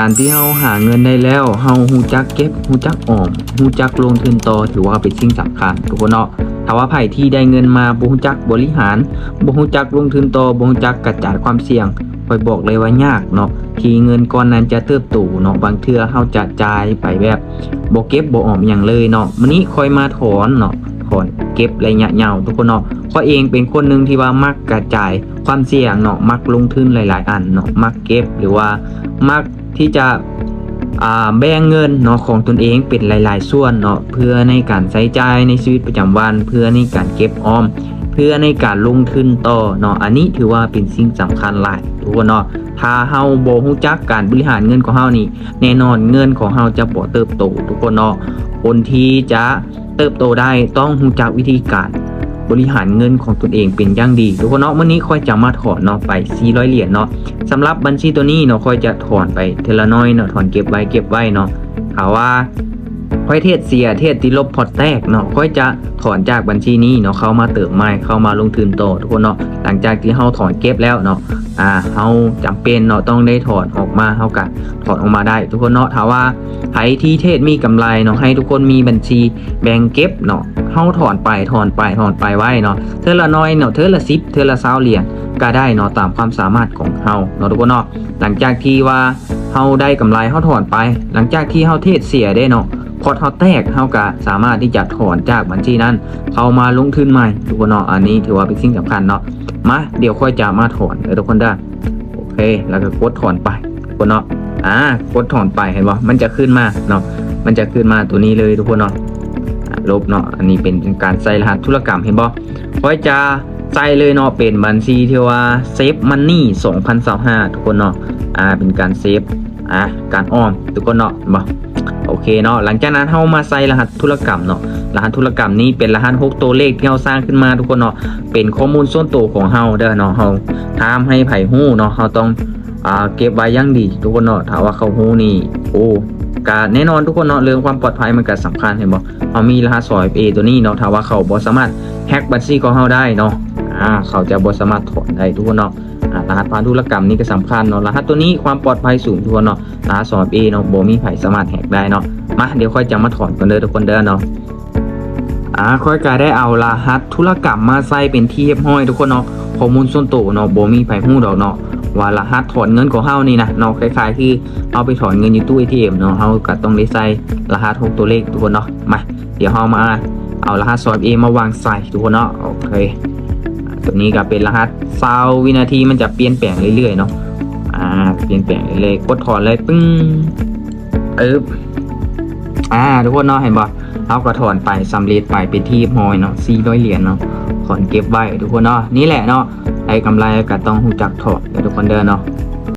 ການທີ່ເຮົາຫາເງິນໄດ້ແລ້ວ ເຮົາຮູ້ຈັກເກັບ ຮູ້ຈັກອອມ ຮູ້ຈັກລົງທຶນຕໍ່ ຖືວ່າເປັນສິ່ງສຳຄັນທຸກຄົນເນາະ. ຖ້າວ່າໃຜທີ່ໄດ້ເງິນມາບໍ່ຮູ້ຈັກບໍລິຫານ ບໍ່ຮູ້ຈັກລົງທຶນຕໍ່ ບໍ່ຮູ້ຈັກກະຈາຍຄວາມສ່ຽງ ຂ້ອຍບອກເລີຍວ່າຍາກເນາະ ທີ່ເງິນກ້ອນນັ້ນຈະເຕີບໂຕເນາະ. ບາງເທື່ອເຮົາຈະຈ່າຍໄປແບບບໍ່ເກັບບໍ່ອອມຫຍັງເລີຍເນາະ. ມື້ນີ້ຂ້ອຍມາຖອນເນາະ ຖອນເກັບໄລຍະຍາວທຸກຄົນເນາະ. ຂ້ອຍເອງເປັນຄົນໜຶ່ງທີ່ວ່າມັກກະຈາຍຄວາມສ່ຽງເນາະ ມັກລົງທຶນຫຼາຍໆອັນເນາະ ມັກເກັບ ຫຼືວ່າມັກທີ່ຈະ ອ່າ ແບ່ງເງິນເນາະຂອງຕົນເອງເປັນຫຼາຍໆສ່ວນເນາະ ເພື່ອໃນການໃຊ້ຈ່າຍໃນຊີວິດປະຈຳວັນ ເພື່ອໃນການເກັບອອມ ເພື່ອໃນການລົງທຶນຕໍ່ເນາະ. ອັນນີ້ຖືວ່າເປັນສິ່ງສຳຄັນຫຼາຍທຸກຄົນເນາະ. ຖ້າເຮົາບໍ່ຮູ້ຈັກການບໍລິຫານເງິນຂອງເຮົານີ້ ແນ່ນອນເງິນຂອງເຮົາຈະບໍ່ເຕີບໂຕທຸກຄົນເນາະ. ຄົນທີ່ຈະເຕີບໂຕໄດ້ຕ້ອງຮູ້ຈັກວິທີການບໍລິຫານເງິນຂອງຕົນເອງເປັນຢ່າງດີທຸກຄົນເນາະ. ມື້ນີ້ຂ້ອຍຈະມາຖອນເນາະ ໄປສີ່ຮ້ອຍຫຼຽນເນາະ. ສຳລັບບັນຊີໂຕນີ້ເນາະ ຂ້ອຍຈະຖອນໄປເທື່ອລະໜ້ອຍເນາະ ຖອນເກັບໄວ້ ເກັບໄວ້ເນາະ. ຖ້າວ່າຂ້ອຍເທຣດເສຍ ເທຣດຕິດລົບ ພອດແຕກເນາະ ຂ້ອຍຈະຖອນຈາກບັນຊີນີ້ເນາະ ເຂົ້າມາເຕີມໃໝ່ ເຂົ້າມາລົງທຶນຕໍ່ທຸກຄົນເນາະ. ຫຼັງຈາກທີ່ເຮົາຖອນເກັບແລ້ວເນາະ ອ່າ ເຮົາຈຳເປັນເນາະ ຕ້ອງໄດ້ຖອນອອກມາ ເຮົາກະຖອນອອກມາໄດ້ທຸກຄົນເນາະ. ຖ້າວ່າໃຜທີ່ເທຣດມີກຳໄລເນາະ ໃຫ້ທຸກຄົນມີບັນຊີແບ່ງເກັບເນາະ ເຮົາຖອນໄປ ຖອນໄປ ຖອນໄປໄວ້ເນາະ ເທື່ອລະໜ້ອຍເນາະ ເທື່ອລະສິບ ເທື່ອລະຊາວຫຼຽນກະໄດ້ເນາະ ຕາມຄວາມສາມາດຂອງເຮົາເນາະທຸກຄົນເນາະ. ຫຼັງຈາກທີ່ວ່າເຮົາໄດ້ກຳໄລ ເຮົາຖອນໄປ ຫຼັງຈາກທີ່ເຮົາເທຣດເສຍເດ້ເນາະ ພອດເຮົາແຕກ ເຮົາກະສາມາດທີ່ຈະຖອນຈາກບັນຊີນັ້ນເຂົ້າມາລົງທຶນໃໝ່ທຸກຄົນເນາະ. ອັນນີ້ຖືວ່າເປັນສິ່ງສຳຄັນເນາະ. ມາ ດຽວຂ້ອຍຈະມາຖອນເດີທຸກຄົນເດີ. ໂອເຄ ແລ້ວກໍກົດຖອນໄປທຸກຄົນເນາະ. ອ່າ ກົດຖອນໄປ ເຫັນບໍ່ ມັນຈະຂຶ້ນມາເນາະ ມັນຈະຂຶ້ນມາຕົວນີ້ເລີຍທຸກຄົນເນາະ. ອ່າ ລົບເນາະ ອັນນີ້ເປັນການໃສ່ລະຫັດທຸລະກຳ ເຫັນບໍ່ ຂ້ອຍຈະໃສ່ເລີຍເນາະ ເປັນບັນຊີທີ່ວ່າ Save Money ສອງພັນຊາວຫ້າ ທຸກຄົນເນາະ. ອ່າ ເປັນການເຊບ ອ່າ ການອອມທຸກຄົນເນາະ ເຫັນບໍ່. ໂອເຄເນາະ ຫຼັງຈາກນັ້ນເຮົາມາໃສ່ລະຫັດທຸລະກຳເນາະ. ລະຫັດທຸລະກຳນີ້ເປັນລະຫັດຫົກຕົວເລກທີ່ເຮົາສ້າງຂຶ້ນມາທຸກຄົນເນາະ ເປັນຂໍ້ມູນສ່ວນໂຕຂອງເຮົາເດີເນາະ ເຮົາຫ້າມໃຫ້ໃຜຮູ້ເນາະ ເຮົາຕ້ອງ ອ່າ ເກັບໄວ້ຢ່າງດີທຸກຄົນເນາະ. ຖ້າວ່າເຂົາຮູ້ນີ້ ໂອ້ ກະແນ່ນອນທຸກຄົນເນາະ ເລື່ອງຄວາມປອດໄພມັນກະສຳຄັນ ເຫັນບໍ່. ເຮົາມີລະຫັດ ສອງເອັຟເອ ຕົວນີ້ເນາະ ຖ້າວ່າເຂົາບໍ່ສາມາດແຮັກບັນຊີຂອງເຮົາໄດ້ເນາະ ອ່າ ເຂົາຈະບໍ່ສາມາດຖອນໄດ້ທຸກຄົນເນາະ. ອ່າ ລະຫັດຜ່ານທຸລະກຳນີ້ກໍສຳຄັນເນາະ ລະຫັດຕົວນີ້ຄວາມປອດໄພສູງທຸກຄົນເນາະ. ລະຫັດ ສອງເອັຟເອ ເນາະ ບໍ່ມີໃຜສາມາດແຮັກໄດ້ເນາະ. ມາ ດຽວຂ້ອຍຈະມາຖອນກ່ອນເດີທຸກຄົນເດີເນາະ. ອ່າ ຂ້ອຍກະໄດ້ເອົາລະຫັດທຸລະກຳມາໃສ່ເປັນທີ່ຮຽບຮ້ອຍທຸກຄົນເນາະ. ຂໍ້ມູນສ່ວນໂຕເນາະ ບໍ່ມີໃຜຮູ້ດອກເນາະ ວ່າລະຫັດຖອນເງິນຂອງເຮົານີ້ນະເນາະ ຄ້າຍໆຄືເຮົາໄປຖອນເງິນຢູ່ຕູ້ ເອທີເອັມ ເນາະ ເຮົາກະຕ້ອງໄດ້ໃສ່ລະຫັດຫົກຕົວເລກທຸກຄົນເນາະ. ມາ ດຽວເຮົາມາເອົາລະຫັດ ສອງເອັຟເອ ມາວາງໃສ່ທຸກຄົນເນາະ. ໂອເຄ ຕົວນີ້ກະເປັນລະຫັດ ຊາວວິນາທີ ມັນຈະປ່ຽນແປງເລື້ອຍໆເນາະ. ອ່າ ປ່ຽນແປງເລື້ອຍໆ ກົດຖອນເລີຍ ປຶ້ງ ອຶບ ອ່າ ທຸກຄົນເນາະ ເຫັນບໍ່ ເຮົາກໍຖອນໄປ ສຳເລັດໄປເປັນທີ່ຮຽບຮ້ອຍເນາະ ສີ່ຮ້ອຍຫຼຽນເນາະ. ຖອນເກັບໄວ້ທຸກຄົນເນາະ ນີ້ແຫຼະເນາະ ໄດ້ກຳໄລກໍຕ້ອງຮູ້ຈັກຖອນເດີທຸກຄົນເດີເນາະ.